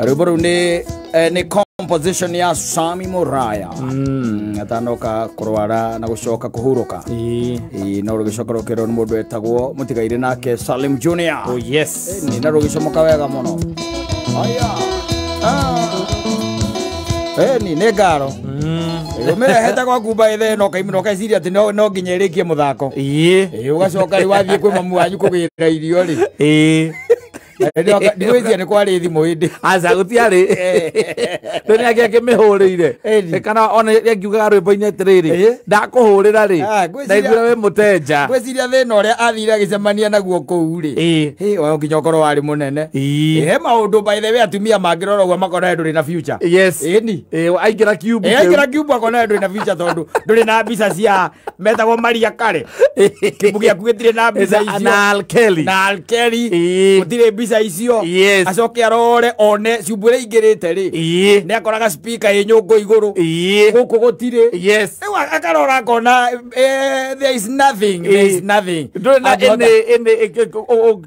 Rwĩmbo rũu nĩ nĩ composition ya Sami Muraya atanoka kũrwara na gũcoka kũhurũka. Ĩĩ, no rũgĩcoka rũkerwo nĩ mũndũ etagwo mũtigaire nake Salim Junior. Oh yes. Nĩ na rũgĩcomoka wega mũno. Aya. Ĩni nĩ ngaro. Ũmĩrehete gwaku by the no kaimĩra ũkaiciria atĩ no nginya ĩrĩkie mũthako. Ĩĩ. Ĩĩ, ũgacoka rĩu wathiĩ kwĩ mamu wanyu kũgĩra irio rĩ. Ĩĩ. Ndigwĩciria nĩ kwarĩ thimũ ĩndĩ. Aca gũtiarĩ. Rĩu nĩ angĩakĩmĩhũrĩire. Ĩni. Kana ona angiugaga rwĩmbo-inĩ atĩrĩrĩ, Ĩĩ. ndakũhũrĩra rĩ, Ah, ngwĩciria- ndaiguire wĩ mũtenja. Ngwĩciria thĩna ũrĩa athire agĩcemania naguo kũu rĩ. Ĩĩ. Hĩ, no nginya ũkorwo warĩ mũnene. Ĩĩ. He maũndũ by the way atumia mangĩrora ũguo makona we ndũrĩ na future. Yes. Ĩni. Ĩĩ, aingĩra kiumbu Ĩ, kĩu. aingĩra kiumbu akona we ndũrĩ na future tondũ ndũrĩ na mbica cia metagwo Maria Kare. Kiumbu gĩaku gĩtirĩ na mbica icio. Na Al Kelly. Na Al Kelly. Ĩĩ. Gũtirĩ mbica icio. Yes. Acoke arore one ciumbu iria ingĩrĩte rĩ. Ĩĩ. Nĩ akoraga speaker ĩ nyũngũ igũrũ. Ĩĩ. Gũkũ gũtirĩ. Yes. Rĩu akarora akona there is nothing, there is Ĩĩ. nothing. Ndũrĩ na Angĩhota- ĩnĩ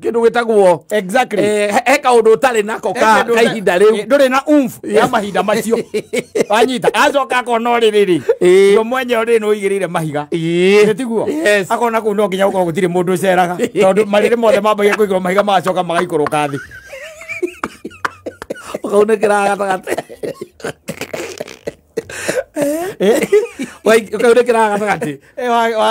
kĩndũ gĩtagwo Exactly. he kaũndũ ũtarĩ nako ka Ndũrĩ- ka ihinda rĩu. ndũrĩ na umf ya mahinda macio wanyita acoka akona ũrĩrĩ Ĩĩ. rĩ mwenye ũrĩrĩ nĩ ũigĩrĩire mahiga Ĩĩ. Nĩ tiguo Yes. akona kũu no nginya gũkorwo gũtirĩ mũndũ ũceraga tondũ marĩrĩ mothe mambagia kũigĩrwo mahiga magacoka magaikũrũka thĩ. Ũkaunĩkĩra gatagatĩ. Ũkaunĩkĩra gatagatĩ.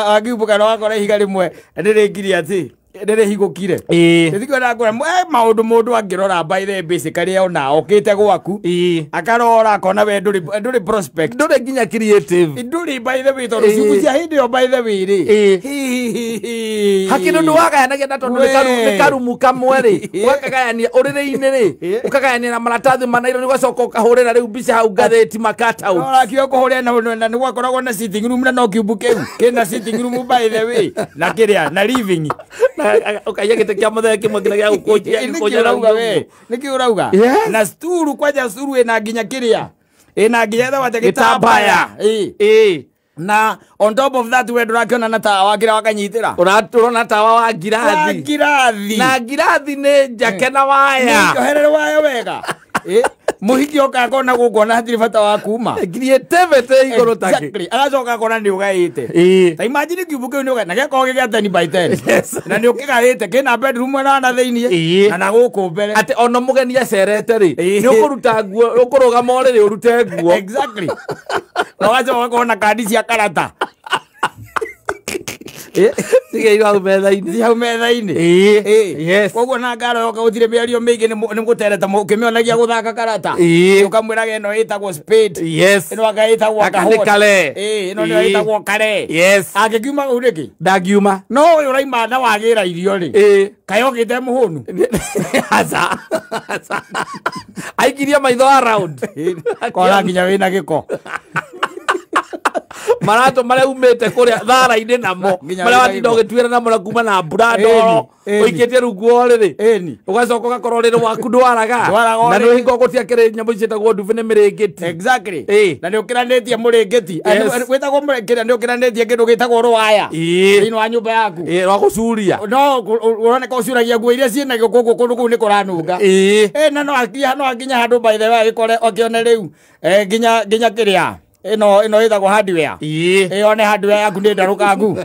Wangiumbũka na wakora ihiga rĩmwe nĩ rĩngirie atĩ nĩ rĩhigũkire. Ĩĩ. Nĩtiguo ndakũra maũndũ mũndũ angĩrora by the way basically ona okĩte gwaku Ĩĩ. akarora akona we ndũrĩ prospect. Ndũrĩ nginya creative. Ndũrĩ by the way tondũ Ĩĩ. ciumbu cia hĩndĩ ĩyo by the way rĩ. Ĩĩ. Hakĩrĩ ũndũ wagayanagia na tondũ nĩ Wee. nĩ karumu kamwe rĩ, ũgakagayania ũrĩrĩ-inĩ rĩ, Ĩĩ. ũkagayania na maratathi ma naironi ũgacoka ũkahũrĩra rĩu mbica hau ngathĩti ma cut out. Ũrakio kũhũrĩa na nĩ gwakoragwo na sitting room na no kiumbu kĩu kĩna sitting room by the way na kĩrĩa na living. Na ũkaiya gĩtĩ kĩa mũthee kĩmwe kĩrĩa gĩa gũkũnjia Nĩkĩ gĩkũnja ũrauga we? Nĩkĩ ũrauga? Yes. Na sturu kwanja sturu ĩna nginya kĩrĩa ĩna nginya ĩtagwo atĩa Gĩtambaya. gĩtambaya. Ĩĩ. Ĩĩ. Na on top of that we ndũrakĩona na tawa kĩrĩa wakanyitĩra. Ũrona tawa wa Wa ngirathi. ngirathi. Na ngirathi nĩ njake na waya. Njoherere waya wega. Ĩ, mũhiki oka akona gũkũ ona hatirĩ bata wa kuma. Creativity igũrũ takĩ. Exactly. Agacoka akona nĩ ũgaĩte. Ĩĩ. Ta imagine kiumbu kĩu nĩ ũgaĩte na gĩakorwo gĩ gĩa 10 by 10. Yes. Na nĩ ũkĩgaĩte kĩna bedroom ĩna na thĩiniĩ Ĩĩ. na na gũkũ mbere. Atĩ ona mũgeni acerete rĩ, Ĩĩ. nĩ ũkũruta nguo, ũkũrũgama ũrĩrĩ ũrute nguo. Exactly. Na ũgacoka ũgakorwo na kandi cia karata. Ciigĩirwo hau metha-inĩ. Ci hau metha-inĩ. Ĩĩ. Ĩĩ. Yes. Koguo na ngaro yoka gũtirĩ mĩario mĩingĩ nĩ mũgũtereta ũkĩmĩonagia gũthaka karata. Ĩĩ. Ũkamwĩraga ĩno ĩtagwo spade. Yes. Ĩno anga ĩtagwo Aka nĩ kahot. kare. Ĩĩ, ĩno nĩyo Ĩĩ. ĩtagwo kare. Yes. Angĩkiuma kũu nĩkĩ? Ndangiuma. No ũyũ ũraima na wagĩra irio rĩ. Ĩĩ. Kaĩ okĩte mũhũnu? Aca. Aca. Aikirie maitho around. Kora nginya wĩna gĩko. Maratũ marĩa umĩte kũrĩa thara-inĩ namo Nginya marĩa wĩna watinda gĩko. ũgĩtuĩra namo na kuma na mbura ndoro Ĩni, ĩni. ũikĩtie rungu wa ũrĩrĩ Ĩni. ũgacoka ũgakorwo ũrĩrĩ waku ndwaraga Ndwaraga na ũrĩrĩ. nĩ hingo gũtiakĩrĩ nyamũ ici ciĩtagwo ndubi nĩ mĩrĩngĩti. Exactly. Ĩĩ. Na nĩ ũkĩranĩtie mũrĩngĩti. Yes. Wĩtagwo mũrĩngĩti nĩ ũkĩranĩtie kĩndũ gĩtagwo rũwaya. Ĩĩ. Thĩinĩ wa nyũmba yaku. Ĩĩ, rwa gũcuria. No ũroneka ũcuragia nguo iria ciĩna gĩko gũkũ kũndũ kũu nĩ kũranunga. Ĩĩ. Ĩ, na no akinya handũ by the way agĩkore akĩone rĩu nginya kĩrĩa ĩno ĩtagwo hardware. Ĩĩ. Ĩ, one hardware yaku nĩ ndarũkangu.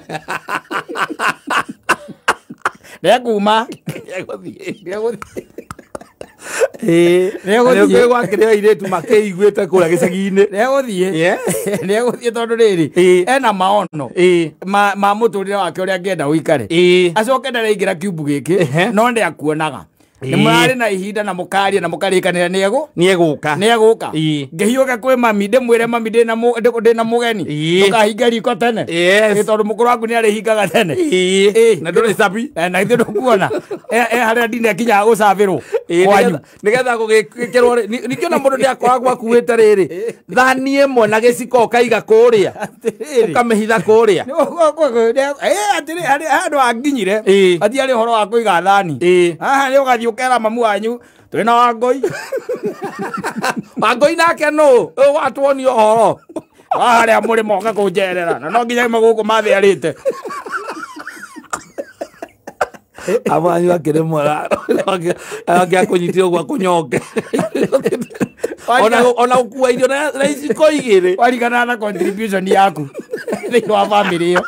Nĩekuma. Nĩegũthiĩ. Ĩĩ. Nĩegũthiĩ. Na nĩũkĩũĩ gwakĩrĩ airĩtu makĩiguĩte kũrĩa gĩcagi-inĩ. Nĩegũthiĩ. Yes. Nĩegũthiĩ tondũ rĩrĩ Ĩĩ. ena maono Ĩĩ. ma mũtũrĩre wake ũrĩa angĩenda ũikare. Ĩĩ. Acoke ndaraingĩra kiumbu gĩkĩ Ehe. no nĩakuonaga. Nĩ Ĩĩ. mũrarĩ na ihinda na mũkaria na mũkarĩkanĩra nĩegũ Nĩegũka. nĩegũka. Ĩĩ. Ngĩhiũka kwĩ mami ndĩmwĩre mami ndĩna mũgeni. Ĩĩ. Ndũkahinge riko tene. Yes. Ĩ, tondũ mũkũrũ waku nĩarĩhingaga tene. Ĩĩ. Ĩĩ. Na ndũrĩ cabi. Na ithuĩ ndũkuona e harĩa ndine akinyaga gũcabĩrwo Ĩĩ, kwanyu. nĩgetha gũgĩkĩrwo rĩ ningĩ ona mũndũ nĩakoragwo akuĩte rĩrĩ thani ĩmwe na gĩciko ũkaiga kũrĩa Atĩrĩrĩ. ũkamĩhitha kũrĩa. Atĩrĩ harĩ handũ anginyire Ĩĩ. hatiarĩ ũhoro wa kũiga thani. Ĩĩ. Haha nĩ ũgathiĩ ũkera mamu wanyu twĩna Wangũi. Wangũi nake nũ ũyũ watuonia ũhoro. Wa harĩa mũrĩ moka kũnjerera na no nginya gũkũ mathĩarĩte. Amanyu akĩrĩ mwega angĩakũnyitire ũguo akũnyonge. Ona gũkua irio na iciko igĩrĩ. Warigana na contribution yaku thĩinĩ wa family ĩyo.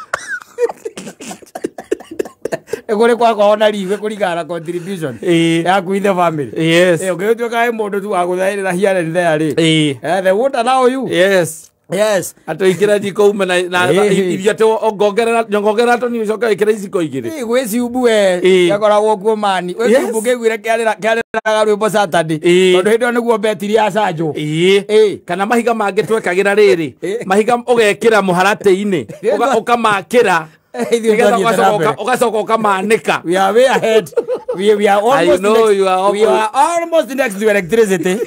Nĩ kũrĩ kwakwa ona riwe kũringana na contribution yaku in the family. Yes. Ũngĩgĩtuĩka wĩ mũndũ tu wa gũthaĩrĩra here and there rĩ. Ĩĩ. They won't allow you. Yes. Yes. Atĩ ũingĩre jiko ume na irio atĩ nyongongerera tũnini ũcoke wĩkĩre iciko igĩrĩ. Ĩ, gwĩ ciumbu we gĩakoragwo kuo mani. Gwĩ ciumbu kĩaiguire kĩarĩraga rwĩmbo Saturday. Tondũ hĩndĩ ĩyo nĩguo betiri yacanjwo. Ĩĩ. Kana mahiga mangĩ twekagĩra rĩrĩ. Mahiga ũgekĩra mũharatĩ-inĩ. Ũkamakĩra. Ithuĩ twathiĩte na mbere. Ũgacoka ũkamanĩka. We are way ahead. We are almost I know next, you are we are almost next to electricity.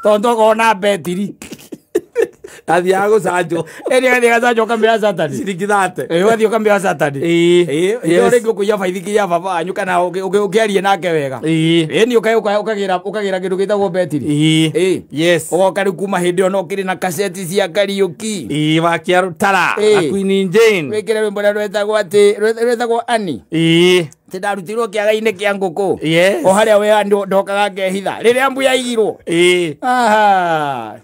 Tondũ twakorwo na betiri. Athiaga gũcanjwo. Ĩrĩa gathiĩ gacanjwo ũkamĩoya Saturday. Ciringi 30. Ĩĩ, ũgathiĩ ũkamĩoya Saturday. Ĩĩ. Ĩĩ, Yes. rĩngĩ ũkũiya baithikiri ya baba wanyu kana ũkĩarie nake wega. Ĩĩ. Ĩĩ, nĩ ũkagĩra kĩndũ gĩtagwo betiri. Ĩĩ. Ĩĩ. Yes. Ũgoka rĩu kuma hĩndĩ ĩyo no ũkĩrĩ na kaseti cia Kariũki. Ĩĩ, wa Kĩarũtara Ĩĩ. na Queen Jane. Wĩkĩre rwĩmbo rũrĩa rwetagwo atĩ rwetagwo Annie. Ĩĩ. Atĩ ndarutirwo kĩaga-inĩ kĩa ngũkũ. Yes. O harĩa we ndokaga ngehitha. Rĩrĩa mbu yaigirwo. Ĩĩ. Aha.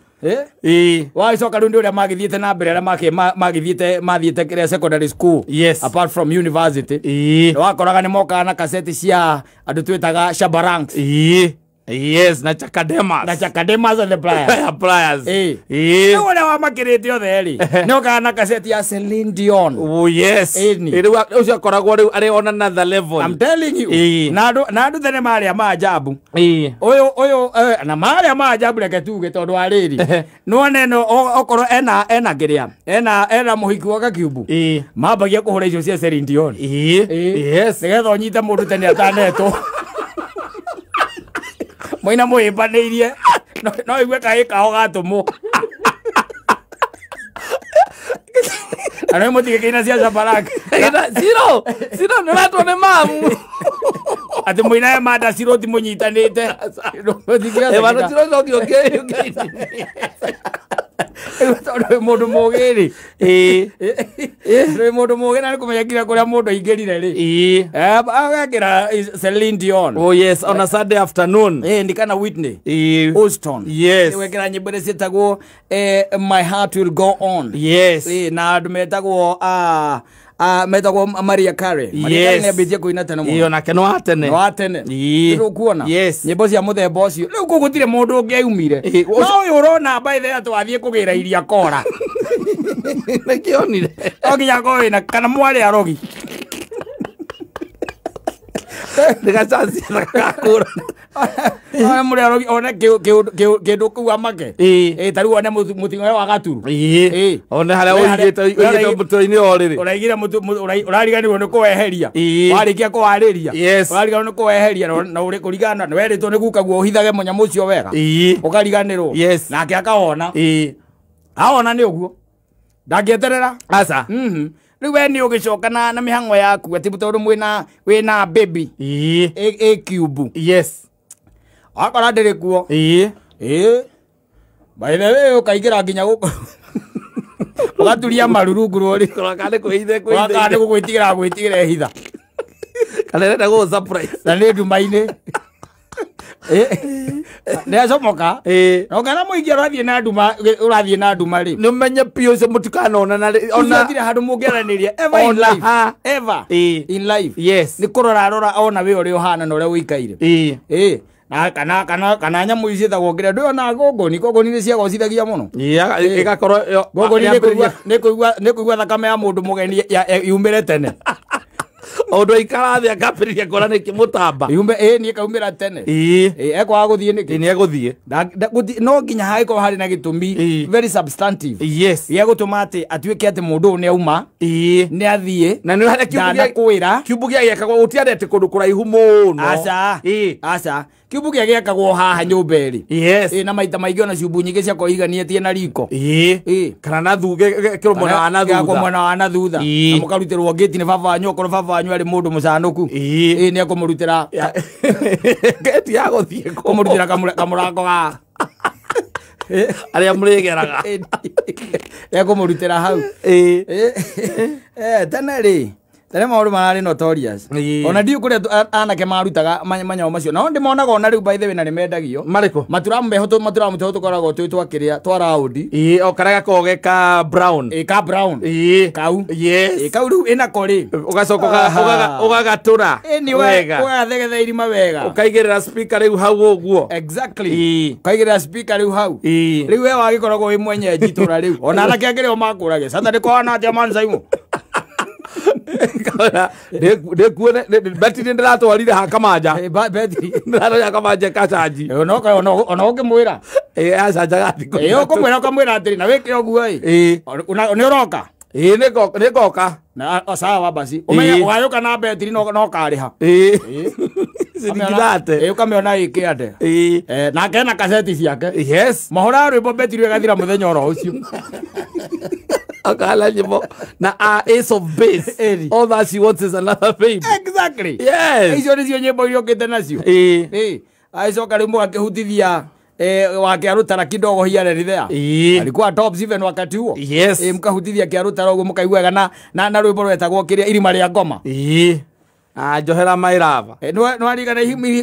Ĩĩ. Wacoka rĩu nĩ ũrĩa magĩthiĩte na mbere arĩa magĩthiĩte kĩrĩa secondary school. Yes. Apart from university. Ĩĩ. Wakoraga nĩ mokaga na kaseti cia andũ twĩtaga Shabaranks. Ĩĩ. Yes, na Chakademas. Na Chakademas and the Pliers. Pliers. Ĩĩ. Ĩĩ. Rĩu ũrĩa wamakĩrĩte othe rĩ, nĩ okaga na kaseti ya Celine Dion. Oh yes. Ĩni. Rĩu ũcio akoragwo rĩu arĩ on another level. I'm telling you. Ĩĩ. Na andũ tene marĩa ma ajabu. Ĩĩ. Ũyũ na marĩa ma ajabu reke tuge tondũ wa rĩrĩ. Nĩwona ĩno okorwo ena kĩrĩa. Ena mũhiki wa gakiumbu. Ĩĩ. Mambagia kũhũra icio cia Celine Dion. Ĩĩ. Yes. Nĩgetha ũnyite mũndũ tene atanetwo. Moina mũhĩmbanĩirie. No igue kahĩ kao gatũmwo. Na no mũtige cia Shabarak. Ciro, Ciro nĩũratwo nĩ mamu. Atĩ mũina manda Ciro ti mũnyitanĩte. Bado Ciro coki ũngĩ. Tondũ wĩ mũndũ mũgĩ rĩ. Ĩĩ. Wĩ mũndũ mũgĩ na nĩ kũmenya nginya kũrĩa mũndũ aingĩrire rĩ. Ĩĩ. Agekĩra Celine Dion. Oh yes, on a Sunday afternoon. Ĩĩ, ndi kana Whitney. Ĩĩ. Houston. Yes. Wekĩra nyĩmbo iria ciĩtagwo My Heart Will Go On. Yes. Ĩĩ, na andũ metagwo metagwo Maria Carey. Maria Yes. Carey nĩambĩtie kũina tene mũno. Ĩĩ, onake no wa tene. No wa tene. Ĩĩ. Rĩu ũkuona. Yes. Nyĩmbo cia mũthemba ũcio. Rĩu kũu gũtirĩ mũndũ ũngĩaumire. Ĩĩ, No ũyũ ũrona by the way atĩ wathiĩ kũgĩra iria kora. Nĩkĩonire. No nginya akorwo wĩna kana mwarĩ arogi. Nĩgacancia gakũra. One mũrĩ arogi one kĩndũ kĩu amake. Ĩĩ. Ĩĩ, ta rĩu one mũting'oe wa gaturu. Ĩĩ. Ĩĩ. One harĩa ũigĩte mũtwe-inĩ o rĩrĩ. Ũraigire ũrariganĩrwo nĩ kũweheria. Ĩĩ. Warĩkia kũwarĩria. Yes. Ũrariganĩrwo nĩ kũweheria na ũrĩ kũringana na werĩtwo nĩ gukaguo ũhithage mũnyamũ ũcio wega. Ĩĩ. Ũkariganĩrwo. Yes. Nake akawona. Ĩĩ. Awona nĩ ũguo. Ndangĩeterera. Aca. Rĩu we nĩ ũgĩcoka na mĩhang'o yaku atĩ tondũ wĩna baby. Ĩĩ. Ĩ kiumbu. Yes. Wakora ndĩrĩ kuo. Ĩĩ. Ĩĩ. By the way ũkaingĩra nginya gũkũ. Ũgaturia marurungu rũrĩ. Kũroka nĩ kwĩithe Ũgakana nĩ gũgwĩtigĩra gwĩtigĩra ehitha. Kana ĩrenda gũgũ surprise. Na nĩ nduma-inĩ. Nĩ acomoka. Ĩĩ. Na ũngĩona mũingĩ ũrathiĩ na nduma ũrathiĩ na nduma rĩ. Nĩ ũmenye biũ ũcio mũtikanonana rĩ. Ona gũtirĩ handũ mũngĩaranĩria ever in life. Ever in life. Yes. Nĩ kũrora arora ona we ũrĩa ũhana na ũrĩa ũikaire. Ĩĩ. Ĩĩ. Na kana nyamũ ici ciĩtagwo kĩrĩa ndũyona ngũngũni ngũngũni nĩ ciagocithagia mũno. Ĩĩ, ĩgakorwo ngũngũni nĩ kũigua thakame ya mũndũ mũgeni yumĩre tene. Ũndũ aikara thĩ akambĩrĩria kuona nĩ kĩmũtamba. Yume ĩĩ nĩ ĩkaumĩra tene. Ĩĩ. Ĩĩ, ekwaga gũthiĩ nĩkĩ? Ĩĩ, nĩ egũthiĩ. No nginya hagĩkorwo harĩ na gĩtũmi very substantive. Yes. Gĩa gũtũma atĩ atuĩke atĩ mũndũ ũyũ nĩ auma. Ĩĩ. Nĩ athiĩ. Na nĩ harĩa ndanakwĩra. Kiumbu gĩa gĩakagwo gũtiarĩ atĩ kũndũ kũraihu mũno. Aca. Ĩĩ. Aca. Kiumbu gĩa gĩakagwo haha nyũmba ĩrĩ. Yes. Ĩĩ, na maita maingĩ ona ciumbu nyingĩ ciakorwo iganĩtie na riko. Ĩĩ. Ĩĩ. Kana na gĩkĩrwo mwena wa na Gĩakwo thutha. mwena wa na thutha. Ĩĩ. Na mũkarutĩrwo ngĩti nĩ baba wanyu okorwo baba wanyu arĩ mũndũ mũcanũku. Ĩĩ. Ĩĩ, nĩ ekũmũrutĩra ngĩti ya gũthiĩ kũmũrutĩra kamũrango ga arĩa mũrĩgeraga. Nĩ ekũmũrutĩra hau. Ĩĩ. Tene rĩ, Tene maũndũ mararĩ notorious. Ona ndiũ kũrĩa anake marutaga manyamũ macio. Nao ndĩmonaga ona rĩu by the way na nĩmendagio. Marĩkũ? Maturamu meho maturamu tũho tũkoragwo twĩ twa kĩrĩa twa raundi. Ĩĩ, o karĩa gakoragwo ge ka brown. Ĩĩ, ka brown. Ĩĩ. Kau. Yes. Ĩĩ, kau rĩu ĩnako rĩ. Ũgacoka ũgagatũra. Ĩni wega. Ũgathegetha irima wega. Ũkaigĩrĩra speaker rĩu hau ũguo. Exactly. Ĩĩ. Ũkaigĩrĩra speaker rĩu hau. Ĩĩ. Rĩu we wagĩkoragwo wĩ mwenyeji itũra rĩu. Ona anake angĩ rĩo makũragia. Sasa ndĩkona atĩa man Simon. Ndĩkuone beti nĩ ndĩratwarire ha Kamanja. Beti. Ndĩratwarire Kamanja kacanji. Ona ũngĩmwĩra. Ĩĩ, acanjaga thikũ. Ĩĩ, ũkũmwĩra ũkamwĩra atĩrĩ na wĩke ũguo ĩ. Ĩĩ. Nĩ ũroka? Ĩĩ, nĩngoka. Na sawa basi. Ũmenye ũgayũka na betiri no karĩha. Ĩĩ. Ciringi thate. Ĩĩ, ũkamĩona ĩkĩande. Ĩĩ. Nake ena kaseti ciake. Yes. Mahũraga rwĩmbo betiri ĩgathira mũthenya oro ũcio. Akala nyimbo na Ace of Base. All that she wants is another baby. Exactly. Yes. Icio nĩcio nyĩmbo iria ũkĩte nacio. Ĩĩ. Ĩĩ. Agĩcoka rĩu mũgakĩhutithia wa Kĩarũtara kidogo here and there. Ĩĩ. Alikuwa tops even wakati huo. Yes. Ĩĩ, mũkahutithia Kĩarũtara ũguo mũkaiguaga na rwĩmbo rwetagwo kĩrĩa Irima rĩa Ngoma. Ĩĩ. Njohera my love. Nĩwarigana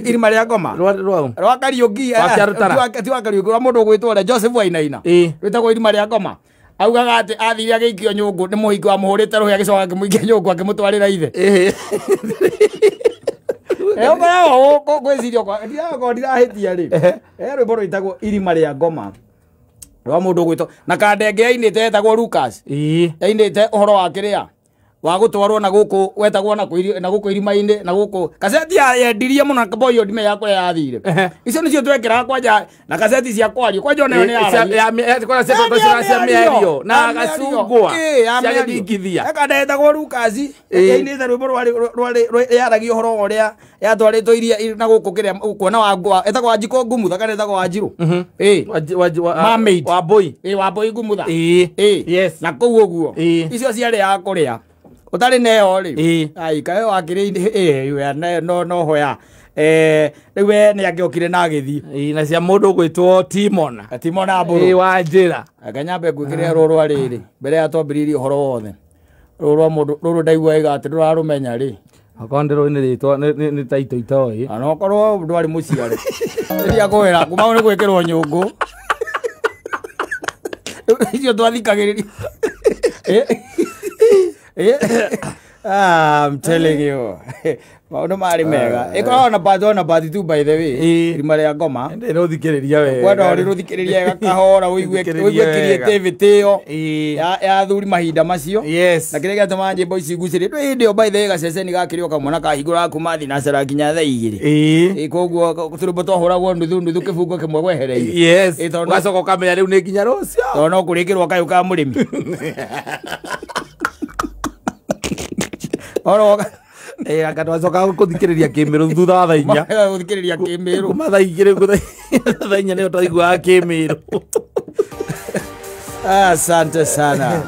Irima rĩa Ngoma? Rwa Rwa Kariũki. Wa Kĩarũtara. Ti wa Kariũki, rwa mũndũ ũgwĩtwo ũrĩa Joseph Wainaina. Ĩĩ. Rwĩtagwo Irima rĩa Ngoma. Augaga atĩ athire agĩikio nyũngũ nĩ mũhiki wamũhũrĩte rũhĩ agĩcoka akĩmũikia nyũngũ akĩmũtwarĩra ithe. Ĩĩ. Ũkoragwo ngwĩciria ũkwa ndirakorwo ndirahĩtia rĩ. Rwĩmbo rwĩtagwo Irima rĩa Ngoma. Rwa mũndũ ũgwĩtwo na kandenge ainĩte etagwo Lucas. Ĩĩ. Ainĩte ũhoro wa kĩrĩa wa gũtwarwo na gũkũ wetagwo na gũkũ irima-inĩ na gũkũ kaseti yendirie mũno na boy ndime yakwa yathire. Icio nĩcio twekĩraga kwanja na kaseti cia kwario kwanja onayo nĩ yaragia. Cia mĩario na gacungwa cia gĩthingithia. Eka Lucas ainĩte rwĩmbo rwarĩ yaragia ũhoro wa ũrĩa yatwarĩtwo iria na gũkũ kĩrĩa kuona wa etagwo Wanjikũ Ngumutha kana etagwo Wanjirũ. Ĩĩ. Mermaid. Wambũi. Ĩĩ, Wambũi Ngumutha. Ĩĩ. Ĩĩ. Yes. Na kũu ũguo. Ĩĩ. Icio ciarĩ ya kũrĩa. Ũtarĩ nayo rĩ. Ĩĩ. Ai kaĩ wakĩrĩ no no hoya. Rĩu we nĩ angĩokire na agĩthiĩ. Ĩĩ, na cia mũndũ ũgwĩtwo Timona. Timona Mbũrũ. Ĩĩ, wa njĩra. Reke nyambe ngwĩkĩre rũrũ rwa rĩrĩ mbere ya twambĩrĩirie ũhoro wothe. Rũrũ rwa mũndũ rũrũ ndaigua wega atĩ ndũrarũmenya rĩ. Okorwo ndĩrũĩ nĩ rĩtwa nĩ taito itoĩ. Ona okorwo ndwarĩ mũciare. Rĩrĩa ngwĩra kuma nĩ gwĩkĩrwo nyũngũ. Icio twathikagĩrĩria. I'm telling you. Maũndũ marĩ mega. Ĩkoragwo na part 1 na part 2 by the way. Irima rĩa Ngoma. Ndĩ rũthikĩrĩria wega. Kwenda ũrĩ rũthikĩrĩria wega kahora ũigue creativity ĩyo ya athuri mahinda macio. Yes. Na kĩrĩa gĩatũmaga nyĩmbo ici igucĩrĩrie. Ndũĩ hĩndĩ ĩyo by the way gaceceni gakĩrĩ o kamwana kahingũraga kuma thinacara nginya thaa igĩrĩ. Ĩĩ. Koguo tũrwĩmbo twahũragwo nuthu nuthu kĩbungo kĩmwe gwehereire. Yes. Ũgacoka ũkamenya rĩu nĩ nginya rũciũ. Tondũ no kũrĩkĩrwo kayũ ka mũrĩmi. Oro anga twacoka kũthikĩrĩria kĩmĩrũ thutha wa thaa inya. Gũthikĩrĩria kĩmĩrũ. Kuma thaa igĩrĩ thaa inya nĩyo twaiguaga kĩmĩrũ. Asante sana.